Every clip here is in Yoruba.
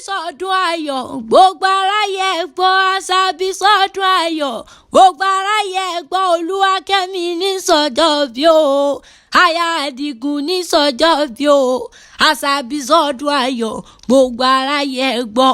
Sọdún ayọ̀, gbogbo aráyé ẹ gbọ́. Àṣàbí sọdún ayọ̀, gbogbo aráyé ẹ gbọ́. Olúwakẹ́mi ní sọjọ́ bí o, aya Àdìgún ní sọjọ́ bí o. Àṣàbí sọdún ayọ̀, gbogbo aráyé ẹ gbọ́.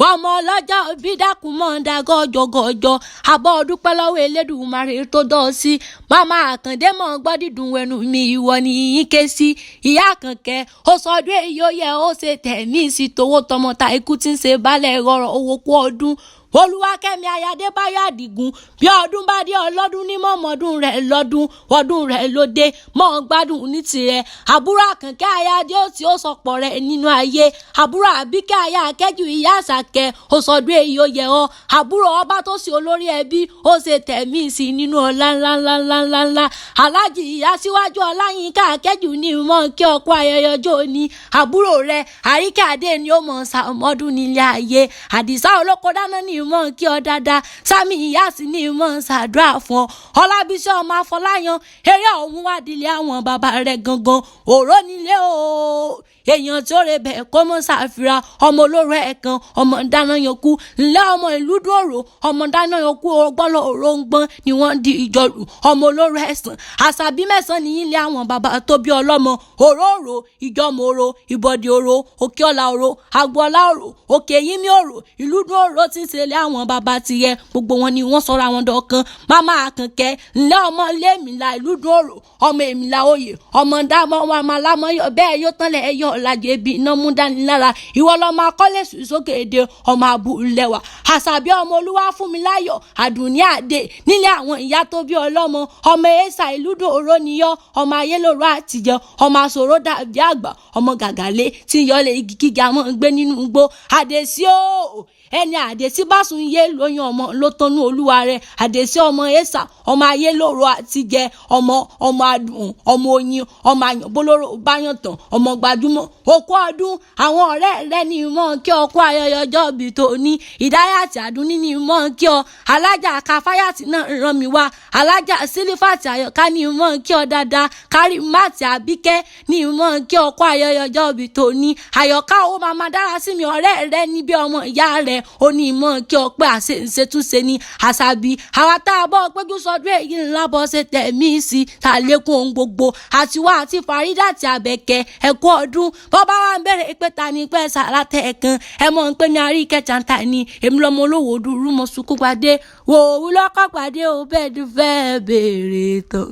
Ọmọ ọlọ́jọ́ bí dákun mọ́ ń da gọ́jọ́gọ́jọ́. Àbọ̀ dúpẹ́ lọ́wọ́ Elédùmarè tó dọ́ ọ sí. Màmá Àkàndé mọ̀ ń gbọ́ dídùn ẹnu mi, ìwọ ni yín ké sí. Ìyá Àkànkẹ́ ó sọdún èyí ó yẹ, ó ṣe tẹ̀mí sí towó tọmọ ta ikú tí ń ṣe balẹ̀ rọrọ̀ owó kú ọdún. Olúwakẹ́mi Ayádébáyọ̀ Àdìgún, bí ọdún bá dé ọlọ́dún ní mọ̀mọ́dún rẹ̀ lọ́dún, ọdún rẹ̀ ló dé mọ́ ń gbádùn ní tirẹ̀. Àbúrò Àkànkẹ́ Ayádé ó tí ó sọpọ̀ rẹ̀ nínú ayé. Àbúrò Àbíkẹ́ aya Akẹ́jù, ìyá Àṣàkẹ́, ó sọdún èyí ó yẹ ọ́. Àbúrò ọba tó sì olórí ẹbí, ó ṣe tẹ̀mí sí nínú ọlá ńlá ńlá ńlá ńlá ńlá. Aláàjì ìyá síwájú Ọláyínká Akẹ́jù ní mọ́ kí ọkọ ayẹyẹ ọjọ́ òní. Àbúrò rẹ̀ Àríkẹ́ Adé ni ó mọ̀ ṣàmọ́dún nílé ayé. Àdìsá olóko dáná ní mọ́ kí ọ dáadáa. Sami ìyá sì ní mọ́ ṣàdúrà fún ọ. Ọlábísí ọmọ Afọláyan, eré ọ̀hún wá dílé àwọn bàbá rẹ̀ gangan òró nílé o. Èèyàn tí ó rè bẹ̀ kó mọ́ ṣàfihàn ọmọ olóró ẹ̀kan, ọmọ dáná yanku ńlẹ́, ọmọ ìlú dòrò, ọmọ dáná yanku ọgbọ́lọ̀ òróǹgbọ́n ni wọ́n di ìjọlù, ọmọ olóró ẹ̀sán. Àṣàbí mẹ́sàn-án ní ilé àwọn bàbá tó bí ọlọ́mọ: òróró ìjọmọ òró, ìbọ̀dì òró, òkè ọ̀la òró, agboola òró, òkè yínmí òró, ìlú dùn òró tí ń ṣe ilé àwọn bàbá tirẹ̀. Gbogbo wọn ni wọ́n sọra wọn dọ̀kan. Màmá Àkànkẹ́ ńlẹ́, ọmọ ilé èmìlà, ìlú dùn òró, ọmọ èmìlà oyè, ọmọ dámọ́ wọn àmọ́ alámọ́yọ̀ bẹ́ẹ̀ yóò tán lẹ̀ ẹ̀yọ́ ọ̀làjẹ̀ ebi iná mú dání lára. Ìwọ lọmọ akọ́lé sùn sókè èdè, ọmọ àbúlẹ̀wà. Àṣàbí ọmọ olúwa fún mi láyọ̀ àdùnní àdè nílé àwọn ìyá tó bí ọlọ́mọ. Ọmọ ẹ̀sà ìlúdò òró níyọ́, ọmọ ayélòrò àtijọ́, ọmọ àsòrò dàbí àgbà, ọmọ gàgàlé tí ń yọlé igi gíga mọ́ ń gbé nínú igbó. Àdèsí o, ẹni àdèsí bá sùn yé lóyún ọmọ ló tọ́nú olúwa rẹ̀. Àdèsí ọmọ ẹ̀sà, ọmọ ayélòrò àtijẹ́, ọmọ ọmọ adùn, ọmọ oyin, ọmọ àyànbólóró báyàn tán, ọmọ gbajúmọ̀. Òkú ọdún, àwọn ọ̀rẹ́ rẹ ní mọ́ kí ọkọ ayẹyẹ ọjọ́ ibi tó ní. Ìdáyàtì àdúní ní mọ́ kí ọ. Alájà káfáyàtì náà ràn mí wá. Alájà sílífàtì àyọ̀ká ní mọ́ kí ọ dáadáa. Kárí máàtì àbíkẹ́ ní mọ́ kí ọkọ ayẹyẹ ọjọ́ ibi tó ní. Àyọ̀ká ó máa máa dára sí mi, ọ̀rẹ́ rẹ ní bí ọmọ ìyá rẹ, ó ní mọ́ kí ọ pé àṣetúnṣe ní. Àṣàbí, àwa tá a bọ́ péjú sọdún èyí ńlá bọ́ ṣe tẹ̀mí sí ta lékún ohun gbogbo àtiwá àti Fàrídà àti Àbẹ̀kẹ́, ẹ̀kú ọdún. Bọ́bá wa ń bẹ̀rẹ̀ pé ta ni pẹ́ sàrà tẹ̀ kan, ẹ mọ̀ ń pè ní àríkẹ́ jàǹtà ni. Èmi lọ́mọ olówó dúró mọ̀ sunkún pàdé wò ó lọ́kọ̀ pàdé ò bẹ́ẹ̀ dùn fẹ́ẹ́ béèrè tán.